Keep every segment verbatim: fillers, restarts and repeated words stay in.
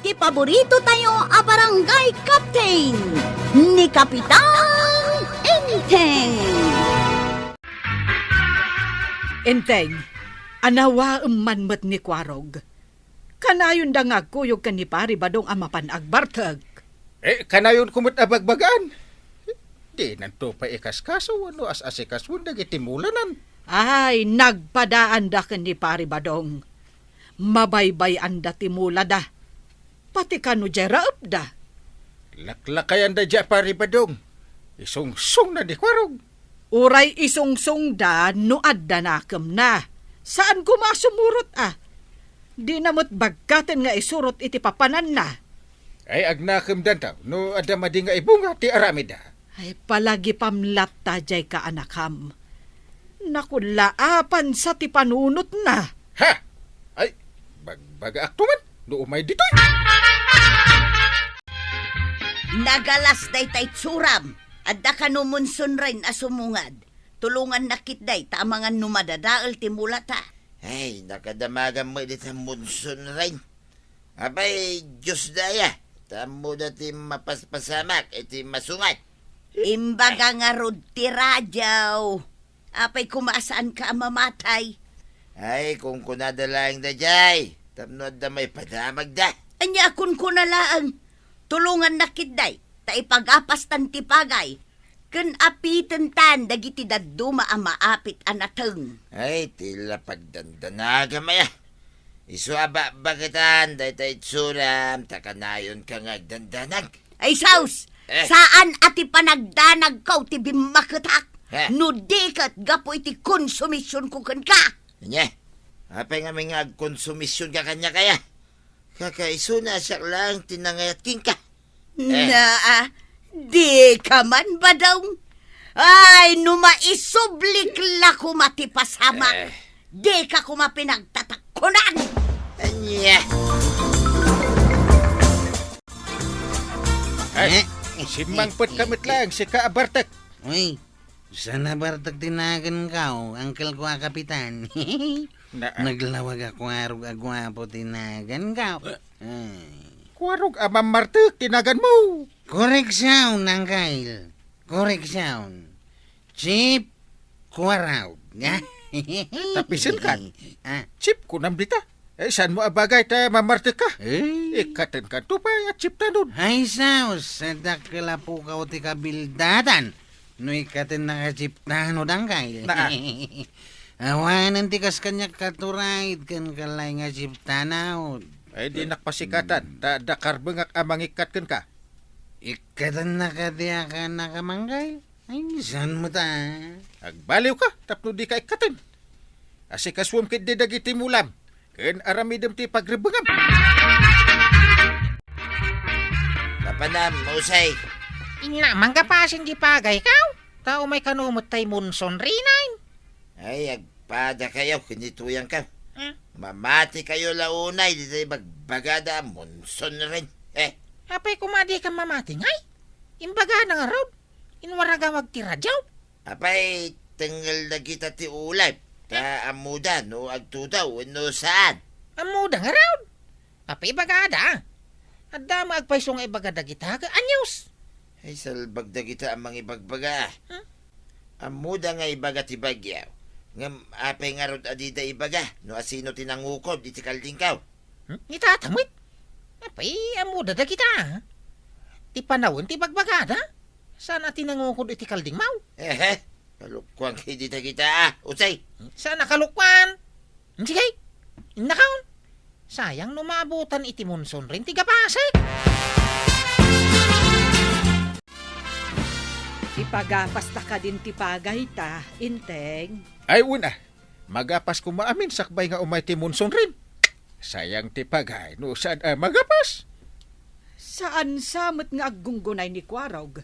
Ti paborito tayo a barangay captain, ni Kapitan Enteng. Enteng, anawaem man met ni Kuarog. Kanayonda nga agkuyog ken ni Pari Badong a mapan agbartek. Eh, kanayonko met a bagbagaan. Dinanto pay ikaskaso wenno as-asikasoen dagiti mulanan. Ay, nagpadaanda ken ni Pari Badong. Mabaybay-anda ti mulada. Pati kano diay raepda. Laklakayanda diay a Pari Badong. Isungsongna ni Kuarog. Uray isungsongda no adda nakemna. Saan koma a sumurot a. Dina met bagkaten nga isurot iti papananna. Ay, agnakemdanto no adda madi nga ibunga ti aramidda. Ay, palagipam latta diay kaanakam. Nakullaapansa ti panunotna. Ha? Ay, bagbagaakto man no umay ditoy. Nagalas dayta itsuram. Adda kano Monson Rain a sumungad. Tulongannak ketdi ta amangan no madadael ti mulata. Ay, nakadamagan met dita Monson Rain. Apay, Diosda aya, ta ammoda ti mapaspasamak iti masungad. Imbaga ngarud ti radio. Apay koma a saanka a mamatay? Ay, kunkunada laeng daydiay, tapno adda maipadamagda. Ania a kunkuna laeng? Tulongannak ketdi, ta ipagapastan ti pagay, ken apitentan dagiti dadduma a maapit a nateng. Ay, ti la pagdandanagam aya. Isu a bakbaketan dayta itsuram, ta kanayonka nga agdandanag. Ay, sus! Eh. Saan a ti panagdanagko ti bimmaketak, eh, no di ket gapu iti konsumisionko kenka. Ania? Apay ngamin nga agkonsumisionka kaniak aya? Kakaisuna a siak laeng ti nangayat kenka. Eh. Naa, dika man, Badong. Ay, no maisublik la koma ti pasamak, eh, dika koma pinagtatakkunan. Ania? Ay, eh, simmangpetka met laeng, sika a bartek. Uy, saan a bartek ti naganko, angkelko a kapitan. Na- Naglawag a Kuarog a guapo ti naganko. Ay. Kuarog a Mammartek ti naganmo. Koreksion, angkel. Koreksion. Chief Kuarog. Tapisenkan. Ah. Chief kunam dita. Eh, saanmo a bagay ta Mammartek ka? Eh. Ikkatenkanto pay a chieftanon. Ay, sus, dakkel a pukaw ti kabildatan. No ikkatennak a chieftanon, angkel. Naa. Awanen ti kas kaniak katuraid ken kalay nga chieftanon. Ay, dinak pasikatan, ta adda karbengak a mangikkat kenka. Ikkatennak a diak a nakamangkay? Ay, saan met a? Agbaliwka, tapno dika ikkaten. Asikasuem ketdi dagiti mulam, ken aramidem ti pagrebbengam. Papanam, Usay. Inna, manggapasen di pagaykaw. Ta umay kano met tay Monson Rain. Ay, agpadakayo ken ni tuyangkaw. Hmm? Mamatikayo la unay ditoy bagbagada a Monson Rain. Eh. Apay koma dika mamati, ngay? Imbagada ngarud. Inwaragawag ti radio. Apay, tengngel dagita ti ulep. Ta ammoda no agtudaw wenno saan. Ammoda ngarud. Apay ibagada? Adda met agpayso nga ibaga dagita ket anius? Ay, salbag dagita a mangibagbaga. Hmm? Ammoda nga ibaga ti bagyo. Ngem apay ngarud a dida ibaga no asino ti nangukod iti kaldingkaw? Hmm? Ni tata met? Apay, ammoda dagita. Ti panawen ti bagbagada. Saan a ti nangukod iti kaldingmaw? Ehe, kalokuan ketdi dagita, ah, Usay. Saan a kalokuan? Sige, innakon. Sayang no maabutan iti Monson Rain ti gapasek. Ipagapasta kadin ti pagayta, Enteng. Ay, wen a. Magapas koma amin sakbay nga umay ti Monson Rain. Sayang ti pagay no saan a magapas. Saan sa met nga aggunggunay ni Kuarog?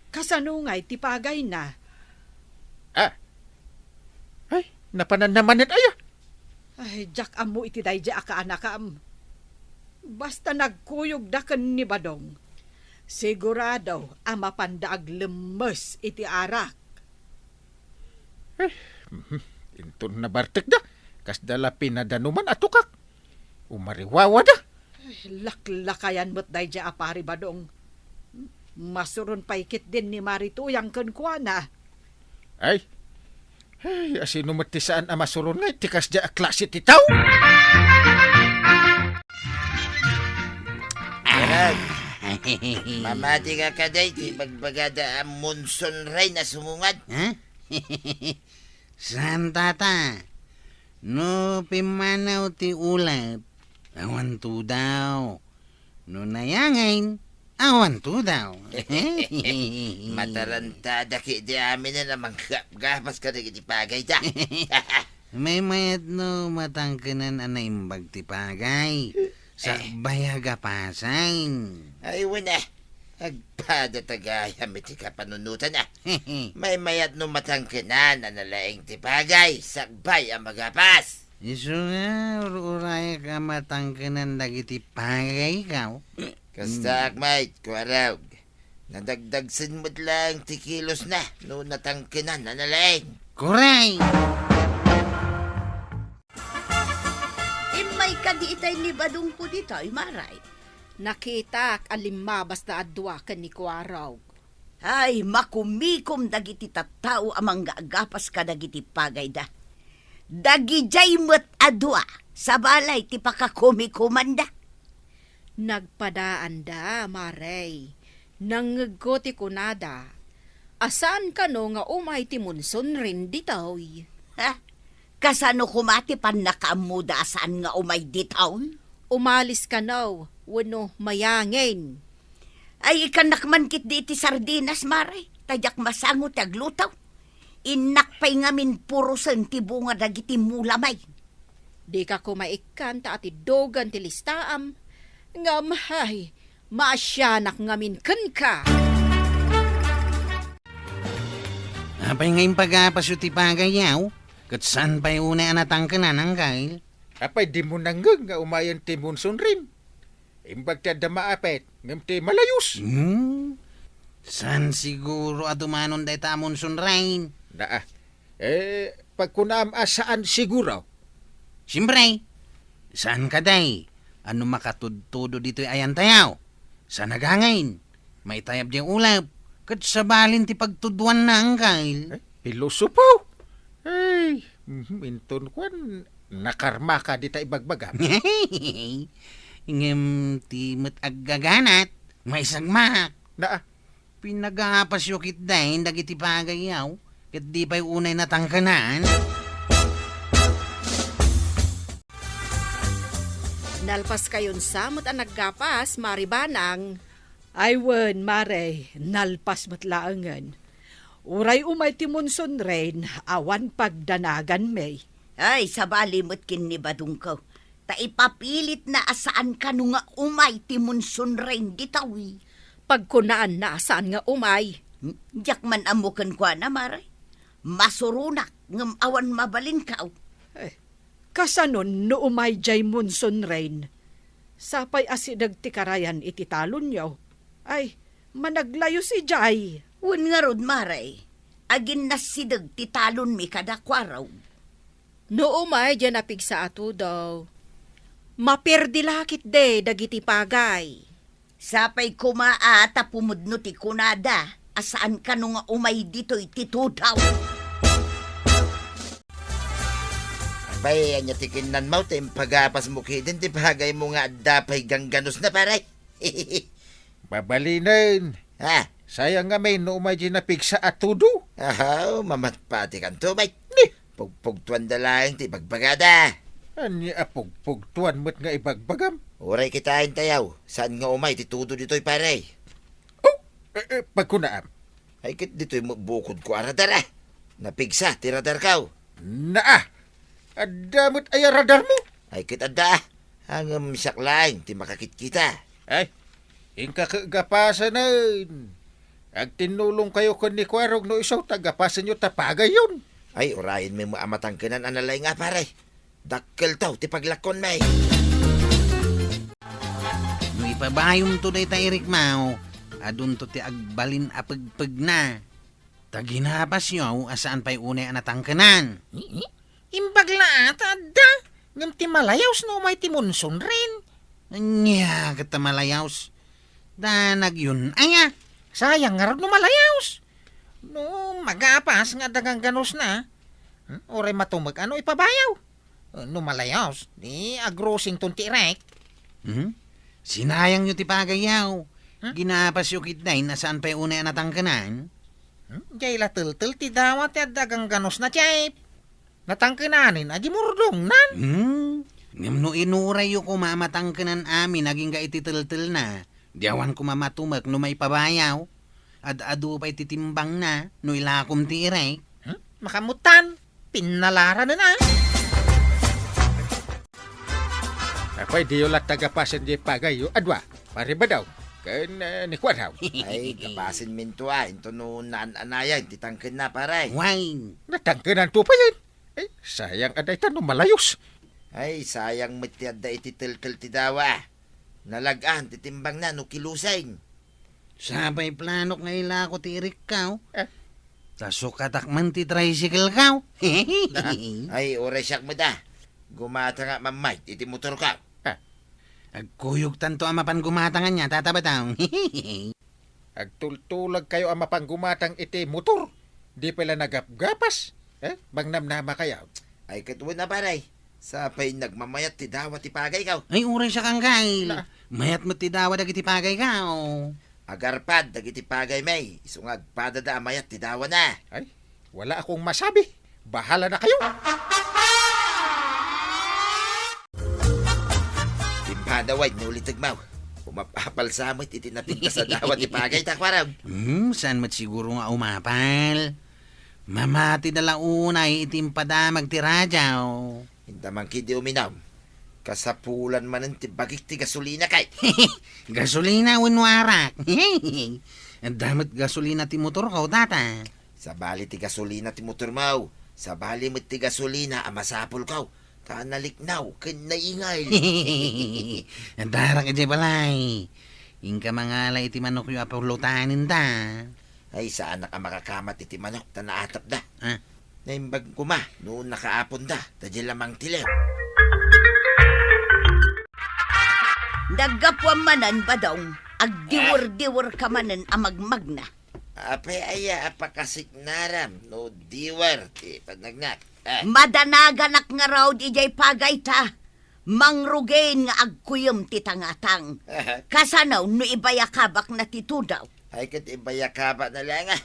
Kasano ngay ti pagayna? Ah. Ay, napananna manen aya? Ay, diak ammo iti daydiay a kaanakam. Basta nagkuyogda ken ni Badong, sigurado a mapanda aglemmes iti arak. Eh, mhm, inton nabartekda, kasda la pinadanuman a tukak. Umariwawada. Laklakayan met daydiay a Pari Badong. Masuron pay ketdin ni Mari Tuyang kenkuana. Ay, ay, asino met ti saan a masuron nga iti kasdiay a klase ti tao? Gerald, mamati ka kadi iti bagbagada a Monsoon Rain a sumungad? Ha? Saan, tata. No pimmanaw ti ulep, awan tudaw. No nayangin, awan tudaw. Matarantada ketdi aminen a manggapgapas kadagiti pagayda. Maymayat no matangkenan a naimbag ti pagay. Sakbay a gapasan. Ay, wen a. Agpada ta gayam iti kapanunotan a. Maymayat no matangkenan a nalaing ti pagay, sakbay a magapas. Isu nga, ur-urayak a matangkenan dagiti pagaykaw. Kastaak, mm, met, Kuarog. Nadagdagsen met laeng ti kilosna no natangkenan a nalaing. Kuray! Immay kadi itay ni Badongko ditoy, Maray? Nakitak a limmabasda a dua ken ni Kuarog. Ay, makumikom dagiti tattao a manggagapas kadagiti pagayda. Dagidiay met a dua, sabali ti pakakumikomanda. Nagpadaanda, Maray. Nangngegko ti kunada a saan kano nga umay ti Monsoon Rain ditoy. Ha? Kasano koma ti pannakaammoda a saan nga umay ditoy? Umalis kano wenno mayangin. Ay, ikkannak man ketdi iti sardinas, Maray, ta diak masango ti agluto. Innak pay ngamin purosen ti bunga dagiti mulamay. Dika koma ikkan ta atiddogen ti listaam. Ngem, hay, maasianak ngamin kenka. Apay nga impagapasyo ti pagayyo? Ket saan pay unay a natangkenan, Angkel? Apay, dimo nangngeg nga umayen ti Monsoon Rain? Imbag ti adda maapit, ngem ti malayus. Hmm? Saan siguro a dumanon dayta a Monsoon Rain? Naa. Eh, pagkunaam a saan siguro? Siempre, saan kadi a no makatudtudo ditoy ayantayo? Saan a gangin? Maitayab diay ulep, ket sabalin ti pagtudwanna, Angkel. Eh, pilosopo? Ay, mhm, inton kuan, nakarmaka dita ibagbagam. Ngem ti met aggaganat, maisagmak. Naa. Pinagapasyo ketdin dagiti pagayyo, ket di pay unay natangkenan. Nalpaskayon sa met a naggapas, Mari Banang. Ay wen, Mare, nalpas met laengen. Uray umay ti Monsoon Rain, awan pagdanaganmi. Ay, sabali met ken ni Badongko. Ta ipapilitna a saan kano nga umay ti Monsoon Rain ditoy. Pagkunaanna a saan nga umay. Hmm? Diak man ammo kenkuana, Mare. Masuronak, ngem awan mabalinko. Eh, Kasano no umay diay Monsoon Rain? Sapay a sideg ti karayan iti talonyo. Ay, managlayus idiay. Wen ngarud, Mare, aginnassideg ti talonmi kada Kuarog. No umay diay napigsa a tudo, maperdi la ketdi dagiti pagay. Sapay koma a ta pumudno ti kunada a saan kano nga umay ditoy ti tudo. Apay, ania ti kinnanmo ta impagapasmo ketdin ti pagaymo nga adda pay gangganusna, pare? Mabalinen. Ha? Sayang ngamin no umay diay napigsa a tudo. Ahaw, mamatpatikanto, bay. Ni? Pugpugtuanda laeng ti ibagbagada. Ania a pugpugtuan met nga ibagbagam? Uray kitaentayo, saan nga umay ti tudo ditoy, pare? Oh, eh, eh, pagkunaam. Ay, ket ditoy met bukodko a radar, ah. Napigsa ti radarko. Naa, adda met aya radarmo? Ay, ket adda, ah. Ngem siak laeng ti makakitkita. Ay, inka ket gapasanen. Agtinnulongkayo ken ni Kuarog no isu ta gapasenyo ta pagayyon. Ay, urayenmi met a matangkenan a nalaing a, pare. Dakkelto ti paglakkonmi. No ipabayomto dayta, Eric Mao, adunto ti agbalin a pegpegna. Ta ginapasyo a saan pay unay a natangkenan. Imbag la a ta adda, ngem ti malayus no umay ti Monsoon Rain. Ania ket ta malayawes? Danagyon. Aya, sayang ngarud no malayawes. No magapas nga adda gangganusna, hmm, uray matumek a no ipabayaw. No malayawes, di agrosington ti irek. Hmm? Sinayangyo ti pagayyo. Hmm? Ginapasyo ketdin a saan pay unay a natangkenan? Hmm? Diay la teltel ti dawa ti adda gangganusna, Chief. Natangkenanen a di murdongnan. Hmm? Ngem no inurayyo koma a matangkenan amin agingga iti teltelna, di awan koma matumek no maipabayaw. Ad-adu pay ti timbangna no ilakom ti irek. Hmm? Makamutan, pinnalaranen a. Apay, diyo latta gapasen diay pagayyo a dua, Pare Badaw, ken, eh, ni Kuadaw. Ay, gapasenminto a, inton no naan-anayan ti tangkenna, pare. Wine. Natangkenanto payen. Eh, sayang a dayta no malayawes. Ay, sayang met ti adda iti teltel ti dawa. Nalag-an ti timbangna no kilusing. Sapay planok nga ilako ti irikko. Eh. Ta sukatak man ti tricycle ko. Ay, uray siak met a. Gumatangak manen iti motorko. Eh. Agkuyogtanto a mapan gumatang ania, Tata Badaw. Agtultulagkayo a mapan gumatang iti motor. Di pay la nagapgapas. Eh, bang namnamakayo? Ay, ket wen a, pare. Sapay nagmamayat ti dawa ti pagayko. Ay, uray siak, Anggail. Na. Mayat met ti dawa dagiti pagayko. Agarpad dagiti pagaymi, isu nga agpadada a mayat ti dawana. Ay, wala akong masabi. Bahala na kayo. Impadaway no litegmaw. Umapapal sa met iti napintas a dawa ti pagayta, Kuarog. Hmm, saan met siguro nga umapal? Mamatida la unay iti impadamag ti radio. Inta man ketdi uminum. Kasapulan manen ti bagik ti gasolina kay. Gasolina wenno arak? Adda met gasolina ti motorko, Tata. Sabali ti gasolina ti motormo. Sabali met ti gasolina a masapulko. Ta naliknaw ken naingay. Adda arak idiay balay. Inka mangala iti manokyo a pulutanen da. Ay, saanak a makakamat iti manok ta naatapda. Ah. Naimbag koma no nakaaponda, ta diay la mangtiliw. Naggapuam manen, Badong, agdiwer-diwer ka manen a magmagna. Apay aya a pakasignaram no diwer ti panagnak? Eh. Madanaganak ngarud idiay pagayta. Mangrugin nga agkuyem ti tangatang. Kasano no ibayakabakna ti tudaw? Ay, ket ibayakabakna laeng a.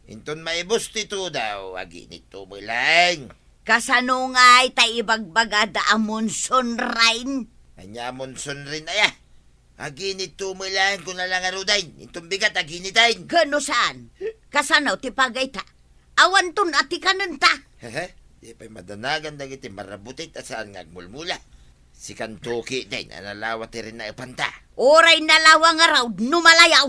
Inton maibus ti tudaw, aginitto met laeng. Kasano ngay ta ibagbagada a monsoon rain? Ania a monsoon rain aya? Aginitto met laeng, kuna la ngaruden. Inton bigat, aginiten. Ken no saan? Kasano ti pagayta? Awanton a ti kanenta. Hehe, di pay madanagan dagiti marabutit a saan nga agmulmula. Sikanto ketdin a nalawa ti rinaepanta. Uray nalawa ngarud no malayaw.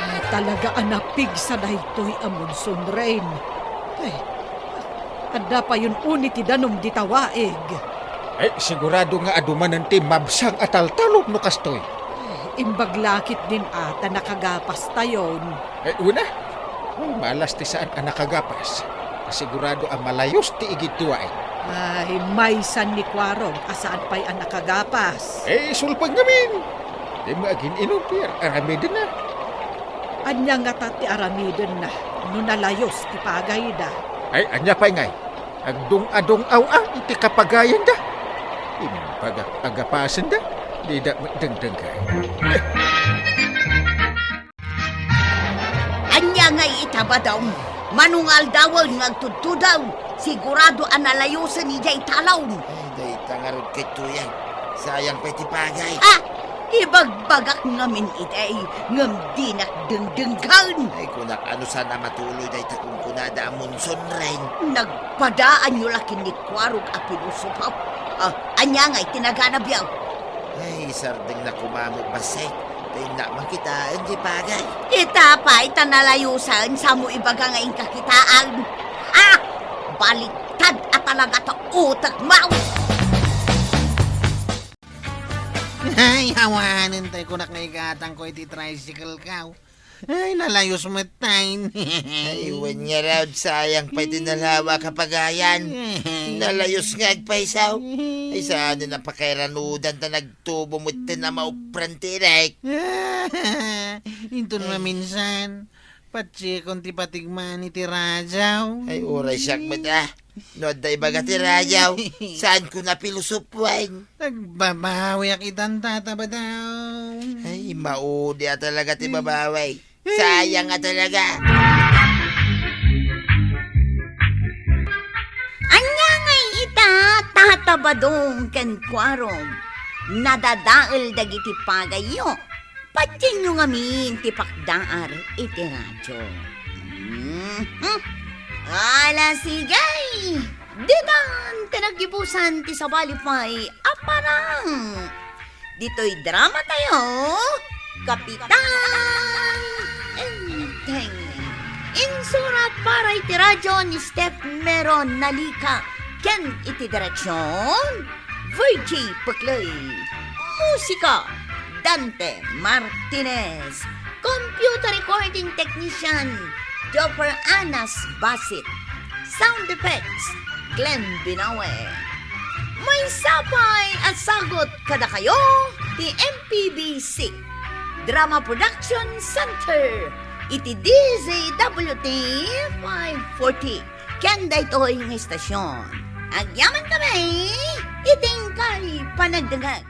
Ay, talaga a napigsa daytoy a monsoon rain. Ay, adda payen uni ti danum dita waig. Ay, sigurado nga adu manen ti mabsang a taltalon no kastoy. Ay, imbag la ketdin a ta nakagapastayon. Ay, una. Ay, malas ti saan a nakagapas. Sigurado a malayos ti igid ti waig. Ay, maysan ni Kuarog a saan pay a nakagapas. Eh, sulpeng ngamin. Di mo agin-inom ti ar-, aramidenna. Ania ngata ti aramidenna no nalayos ti pagayda? Ay, ania pay ngay? Agdung-adung-aw a iti kapagayanda. Imbag a agapasenda, dida met dengdenggen. Ania ngay ita, Badong? Mano nga aldawen nga agtudtudaw, sigurado a nalayosen idiay talon. Ay, dayta ngarud ketdi, sayang pay ti pagay. Ah! Ibagbagak ngamin idi, ngem dinak dengdenggen. Ay, kunak, ano saan a matuloy dayta kunkunada a monsoon rain? Nagpadaanyo la ken ni Kuarog a pilosopo. Ah, ania ngay ti naganabyo? Ay, sardengna koma met bassit. Ta innak man kitaen ti pagay. Ita pay ta nalayosen, samo ibaga nga inka kitaen. Ah! Baliktad a talaga ta utekmo! Ay, awanen tay kunak nga igatangko iti tricycle ko. Ay, nalayos met tayo. Ay, wen ngarud, sayang pay ti nalawa a kapagayan. Nalayos nga agpayso. Ay, saan na napakairanudan ta nagtubo met ti na maupran ti irek. Inton Ay. maminsan, patsiekon ti patigman iti radyo. Ay, uray siak met, ah. No adda ibaga ti radyo, saanko na pilosopuan. Nagbabawiak itan, Tata Badong. Ay, maudi a talaga ti babawi. Sayang a talaga. Ania ngay ita, Tata Badong ken Kuarog? Nadadael dagiti pagayyo. Patienyo ngamin ti pakdaar iti radyo. Mhm. Ala, sige! Ditan ti naggibusan ti sabali pay a parang. Ditoy drama tayo, Kapitan Enteng. Insurat para iti radyo ni Steph Meron Nalica ken iti direksyon, Virgie Puclay. Musika, Dante Martinez. Computer recording technician, Jopper Anas Basit. Sound effects, Glenn Binawe. Maysa pay a sagut kadakayo ti M P B C Drama Production Center iti D Z W T five forty ken daytoy nga istasyon. Agyaman kami iti inkay panagdengngeg.